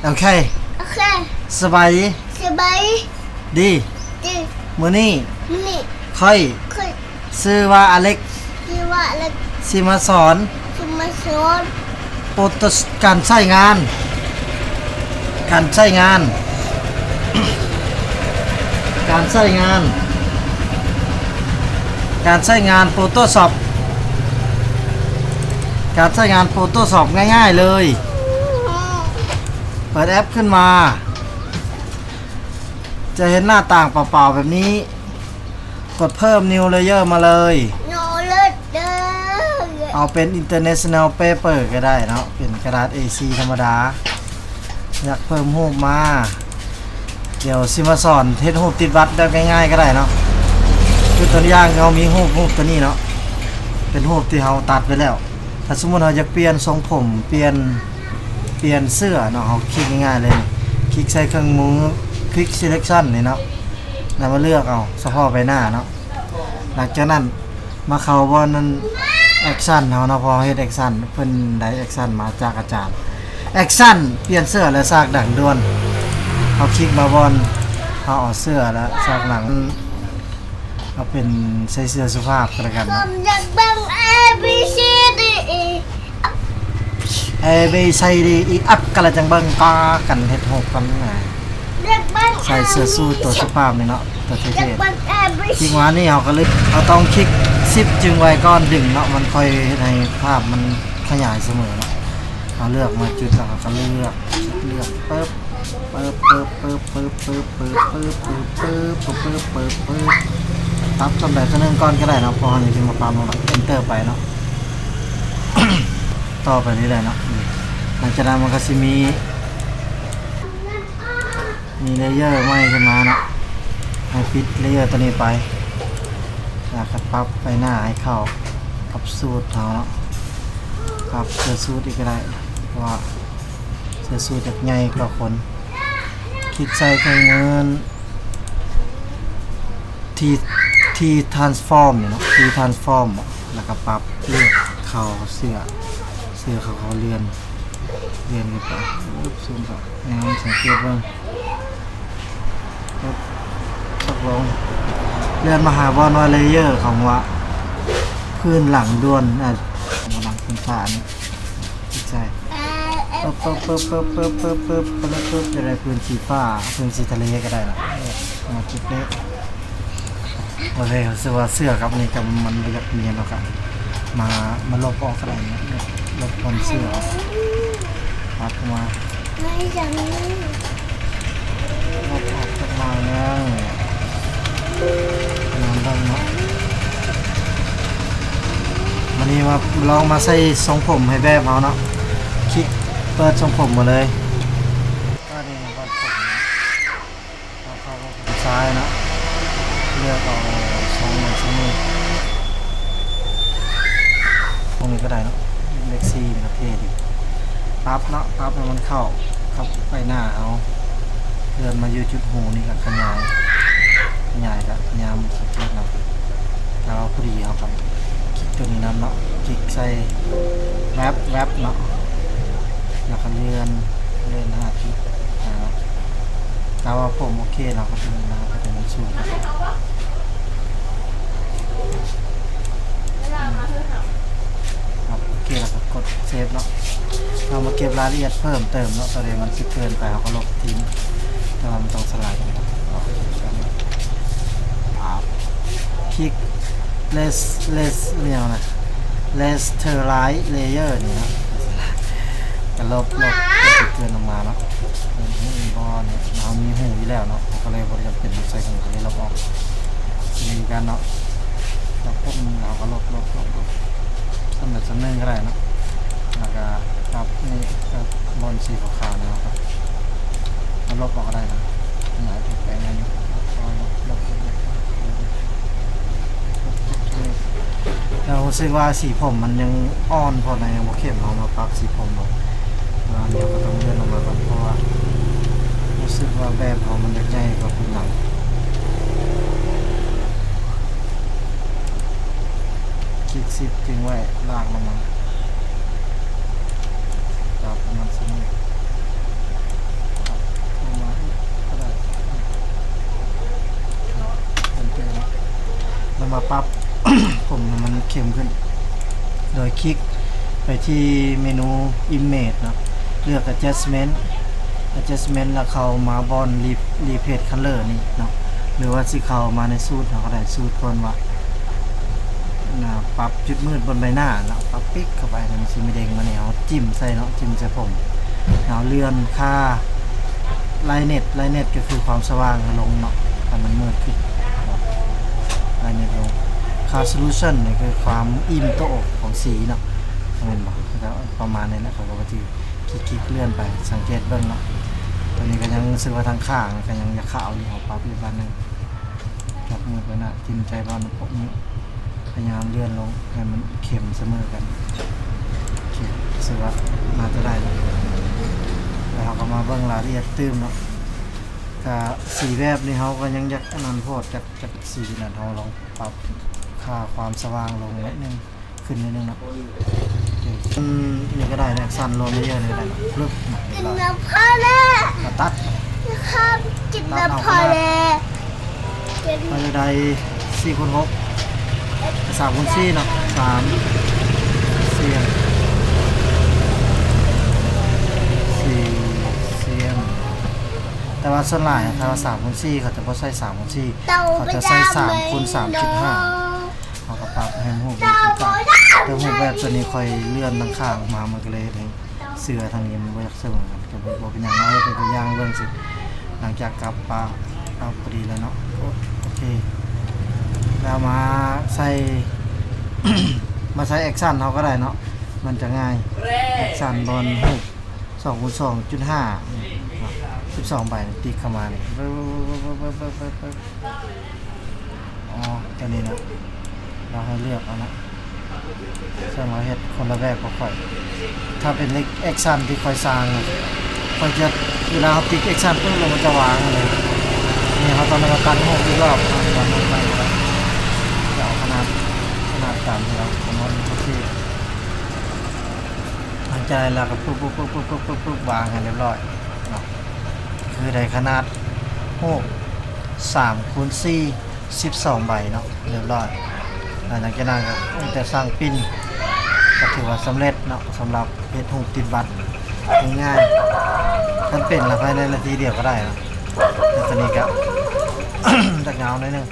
ໂອເຄ ໂອເຄ ສະບາຍດີ ສະບາຍດີ ດີ ດີ ມື້ນີ້ ມື້ນີ້ ຂ້ອຍ ຂ້ອຍ ຊື່ວ່າອາເລັກ ຊື່ວ່າອາເລັກ ຊິມາສອນ ຊິມາສອນ ໂປໂຕ ການໃຊ້ງານ ການໃຊ້ງານ ການໃຊ້ງານ ການໃຊ້ງານໂຟໂຕຊອບ ການໃຊ້ງານໂຟໂຕຊອບງ່າຍໆເລີຍ. ເປີດແອັບຂຶ້ນມາ ຈະເຫັນໜ້າຕ່າງເປົ່າໆແບບນີ້. ກົດເພີ່ມ New Layer ມາເລີຍ. ເອົາເປັນ International Paper ກໍໄດ້ເນາະ, ເປັນກະດາດ ເອສີ່ ທຳມະດາ. ຢາກເພີ່ມຮູບມາ ດຽວຊິມາສອນເຮັດຮູບຕິດບັດແບບງ່າຍໆກໍໄດ້ເນາະ. ຄືຕົວຢ່າງເຮົາມີຮູບ ຮູບຕົວນີ້ເນາະ ເປັນຮູບທີ່ເຮົາຕັດໄວ້ແລ້ວ. ຖ້າສົມມຸດເຮົາຢາກປ່ຽນຊົງຜົມ ປ່ຽນ ປ່ຽນເສື້ອເນາະ ເຮົາຄລິກງ່າຍໆເລີຍ ຄລິກໃສ່ເຄື່ອງມື Quick Selection ນີ້ເນາະ ແລ້ວມາເລືອກເອົາສະເພາະໃບໜ້າເນາະ. ຫຼັງຈາກນັ້ນມາເຂົ້າບ່ອນນັ້ນ Action ເຮົາເນາະ ເພາະເຮົາເຮັດ Action ເພິ່ນໄດ້ Action ມາຈາກອາຈານ Action ປ່ຽນເສື້ອ ແລະ ສາກຫຼັງດ່ວນ. ເຮົາຄລິກມາບ່ອນເຮົາເອົາເສື້ອ ແລະ ສາກຫຼັງ ເອົາເປັນໃສ່ເສື້ອສຸພາບກໍແລ້ວກັນເນາະ. ຢາກເບິ່ງ A B C D E F A B C D E F ກໍແລ້ວຈັ່ງເບິ່ງ ປາກັນເຮັດຮູບກັນນະ. ຢາກເບິ່ງ ໃສ່ເສື້ອສູດຕົວສຸພາບນີ້ເນາະ ຕົວເທ່ໆ. ຄລິກມານີ້ເຮົາກໍເລີຍ ເຮົາຕ້ອງຄລິກ Shift ຈຶ່ງໄວ້ກ່ອນດຶງເນາະ ມັນຄ່ອຍເຮັດໃຫ້ພາບມັນຂະຫຍາຍສະເໝີເນາະ. ເຮົາເລືອກມາຈຸດ ແລ້ວເຮົາກໍເລືອກ ເລືອກ ປຶບ ປຶບ ປຶບ ປຶບ ປຶບ ປຶບ ປຶບ ປຶບ ປຶບ ປຶບ ປັບສ່ຳໃດສ່ຳໜຶ່ງກ່ອນກໍໄດ້ເນາະ ເພາະເຮົາຍັງຊິມາປັບເນາະ. Enter ໄປເນາະ ຕໍ່ໄປນີ້ແຫຼະເນາະ. ຫຼັງຈາກນັ້ນມັນກໍຊິມີ ມີ layer ໃໝ່ຂຶ້ນມາເນາະ ໃຫ້ປິດ layer ຕົວນີ້ໄປ ແລ້ວກໍປັບໃບໜ້າໃຫ້ເຂົ້າກັບສູດເຮົາເນາະ. ປັບເສື້ອສູດອີກກໍໄດ້ ເພາະວ່າເສື້ອສູດຢາກໃຫຍ່ກວ່າຄົນ. ຄລິກໃສ່ເຄື່ອງມື T T transform ນີ້ເນາະ T transform ແລ້ວກໍປັບເລືອກເຂົ້າເສື້ອ ເສື້ອເຂົ້າ ເຂົ້າເລື່ອນ ເລື່ອນຂຶ້ນໄປ ປຶບ ຊູມເຂົ້າ ແນວສັງເກດເບິ່ງ ປຶບ ຕົກລົງ ເລື່ອນມາຫາບ່ອນວ່າ layer ຂອງວ່າ ພື້ນຫຼັງດ່ວນ ອ່າ ຫຼັງພື້ນຟ້ານີ້ ຄລິກໃສ່ ປຶບ ປຶບ ປຶບ ຈະໄດ້ພື້ນສີຟ້າ ພື້ນສີທະເລກໍໄດ້ລະ ມາຈຸດນີ້. ໂອເຄ ຮູ້ສຶກວ່າເສື້ອກັບນີ້ກໍມັນບໍ່ຢາກນຽນແລ້ວ ກໍມາ ມາລົບອອກກໍໄດ້ເນາະ ລົບບ່ອນເສື້ອອອກ ປັບເຂົ້າມາ ລົບອອກຈັກໜ້ອຍໜຶ່ງ ນຳເບິ່ງເນາະ. ມື້ນີ້ມາລອງມາໃສ່ຊົງຜົມໃຫ້ແບບເຮົາເນາະ ຄລິກເປີດຊົງຜົມມາເລີຍ. ອັນນີ້ມັນກໍຜົມ ເຮົາເຂົ້າມາທາງຊ້າຍເນາະ ເລືອກເອົາຊົງນັ້ນຊົງນີ້ ຊົງນີ້ກໍໄດ້ເນາະ ເລກສີ່ນີ້ກໍເທ່ດີ. ປັບເນາະ ປັບໃຫ້ມັນເຂົ້າກັບໃບໜ້າເຮົາ ເລື່ອນມາຢູ່ຈຸດຫູນີ້ກໍຂະຫຍາຍ ຂະຫຍາຍກໍຍາມສັງເກດເນາະ. ແລ້ວພໍດີເຮົາກໍຄລິກຕົວນີ້ນຳເນາະ ຄລິກໃສ່ແວັບ ແວັບເນາະ ແລ້ວກໍເລື່ອນ ເລື່ອນຫາຈຸດ ອ່າ ຖ້າວ່າຜົມໂອເຄ ເຮົາກໍດຶງມາ ກໍຈະມັນສູງຂຶ້ນໄປ ຄັບ ໂອເຄ ແລ້ວກໍກົດເຊບເນາະ. ເຮົາມາເກັບລາຍລະອຽດເພີ່ມເຕີມເນາະ ຕົວໃດມັນຊິເກີນໄປ ເຮົາກໍລົບຖິ້ມ ແຕ່ວ່າມັນຕ້ອງສະຫຼາຍກັນເນາະ. ຄລິກ ເລສ ເລສ ແນວນະ Rasterize Layer ນີ້ເນາະ ກະລົບ ລົບ ລົບເກີນອອກມາເນາະ. ເຫັນບໍ່ເນາະ ເຮົາມີຫູຢູ່ແລ້ວເນາະ ເຮົາກໍເລີຍບໍ່ຈຳເປັນຕ້ອງໃສ່ຫູ ກໍເລີຍລົບອອກ. ນີ້ຄືກັນເນາະ ລົບ ເຮົາກໍລົບ ລົບ ລົບ ລົບ ສ່ຳໃດສ່ຳໜຶ່ງກໍໄດ້ເນາະ. ແລ້ວກໍປັບນີ້ກັບບ່ອນສີຂາວໆ ເນາະ ກໍລົບອອກກໍໄດ້ເນາະ. ຫຼາຍແປງນັ້ນ ແລ້ວຮູ້ສຶກວ່າສີຜົມມັນຍັງອ່ອນໂພດນະ ຍັງບໍ່ເຂັ້ມ ເຮົາມາປັບສີຜົມເນາະ. ແລ້ວອັນດຽວກໍຕ້ອງເລື່ອນອອກມາກ່ອນ ເພາະວ່າຮູ້ສຶກວ່າແບບເຮົາມັນຢາກໃຫຍ່ກວ່າພື້ນຫຼັງ. ຄລິກຊິບ ຈຶ່ງໄວ້ ລາກລົງມາ ປັບໃຫ້ມັນສະເໝີ. ຄລິກໄປທີ່ເມນູ Image ເນາະ ເລືອກ Adjustment Adjustment ແລ້ວເຂົ້າມາບ່ອນ Re- Replace Color ນີ້ເນາະ ຫຼືວ່າຊິເຂົ້າມາໃນສູດເຮົາກໍໄດ້ ສູດເພິ່ນວ່າ ນະ ປັບຈຸດມືດບົນໃບໜ້າເນາະ ປັບປິກເຂົ້າໄປ ແລ້ວມັນຊິມີເດ້ງມາແນວ ຈິ້ມໃສ່ເນາະ ຈິ້ມໃສ່ຜົມເນາະ ເລື່ອນຄ່າ Lightness Lightness ກໍຄືຄວາມສະຫວ່າງລົງເນາະ ໃຫ້ມັນມືດຂຶ້ນເນາະ Lightness ລົງ ຄ່າ Solution ນີ້ຄືຄວາມອີ່ມໂຕຂອງສີເນາະ ແມ່ນບໍ່? ກໍປະມານນີ້ແຫຼະ ເຂົາກໍວ່າຊິ ຄລິກໆເລື່ອນໄປ ສັງເກດເບິ່ງເນາະ ຕົວນີ້ກໍຍັງຮູ້ສຶກວ່າທາງຂ້າງກໍຍັງຢາກຂາວຢູ່ ເຮົາປັບອີກບາດໜຶ່ງ ຈັບມືໄປນະ ຈິ້ມໃສ່ບ່ອນພວກນີ້ ພະຍາຍາມເລື່ອນລົງໃຫ້ມັນເຂັ້ມສະເໝີກັນ ໂອເຄ ຮູ້ສຶກວ່າໜ້າຈະໄດ້ແລ້ວ ແລ້ວເຮົາກໍມາເບິ່ງລາຍລະອຽດຕື່ມເນາະ ກະສີແບບນີ້ເຮົາກໍຍັງຢາກອັນນັ້ນໂພດ ຈັກ ຈັກສີນັ້ນ ເຮົາລອງປັບຄ່າຄວາມສະຫວ່າງລົງໜ້ອຍໜຶ່ງ ຂຶ້ນໜ້ອຍໜຶ່ງເນາະ ອືມ ນີ້ກໍໄດ້ນະ Action Layer ນີ້ກໍໄດ້ນະ ປຶບ ມາ ກິນນ້ຳພໍແລ້ວ ມາຕັດ ຄຳກິນນ້ຳພໍແລ້ວ ມັນຈະໄດ້ສີ່ຄູນຫົກ ສາມຄູນສີ່ເນາະ ສາມ ສີ່ ສີ່ ສີ່ ແຕ່ວ່າສ່ວນຫຼາຍ ຖ້າວ່າສາມຄູນສີ່ ເຂົາຈະບໍ່ໃສ່ສາມຄູນສີ່ ເຂົາຈະໃສ່ສາມຄູນສາມຈຸດຫ້າ ເຮົາກໍປັບໃຫ້ຮູບນີ້ຄືກັນ ແຕ່ຮູບແບບຕົວນີ້ຂ້ອຍເລື່ອນທາງຂ້າງອອກມາ ມັນກໍເລີຍເຮັດໃຫ້ເສື້ອທາງນີ້ມັນບໍ່ຢາກສະເໝີກັນ ກໍບໍ່ເປັນຫຍັງ ເຮົາເຮັດເປັນຕົວຢ່າງເບິ່ງຊື່ ຫຼັງຈາກກັບປະ ປັບພໍດີແລ້ວເນາະ ໂອ ໂອເຄ ແລ້ວມາໃສ່ ມາໃສ່ Action ເຮົາກໍໄດ້ເນາະ ມັນຈະງ່າຍ Action ບ່ອນຮູບ ສອງຄູນສອງຈຸດຫ້າ ສິບສອງໃບ ຕິກເຂົ້າມານີ້ ປຶບ ອໍ ຕົວນີ້ນະ ລາວໃຫ້ເລືອກເອົານະ ເຊິ່ງລາວເຮັດຄົນລະແບບກັບຂ້ອຍ ຖ້າເປັນ Action ທີ່ຂ້ອຍສ້າງນະ ຂ້ອຍຈະ ເວລາເຮົາຕິກ Action ປຶບ ແລ້ວມັນຈະວາງເລີຍ ນີ້ເຮົາຕ້ອງໄດ້ມາຕັດຮູບອີກລອບ ຈະເອົາຂະໜາດ ຂະໜາດຕາມທີ່ເຮົາກຳນົດ ໂອເຄ ຫຼັງຈາກນັ້ນແລ້ວກໍປຶບ ປຶບ ວາງໃຫ້ລຽບຮ້ອຍເນາະ ຄືໄດ້ຂະໜາດຮູບສາມຄູນສີ່ ສິບສອງໃບເນາະ ລຽບຮ້ອຍ ແລ້ວຫຼັງຈາກນັ້ນກໍມີແຕ່ສັ່ງປິ່ນ ກໍຖືວ່າສຳເລັດເນາະ ສຳລັບເຮັດຮູບຕິດບັດງ່າຍໆ ຄັນເປັນລະພາຍໃນນາທີດຽວກໍໄດ້ເນາະ ແຕ່ຕອນນີ້ກໍຈະເຫງົາໜ້ອຍໜຶ່ງ.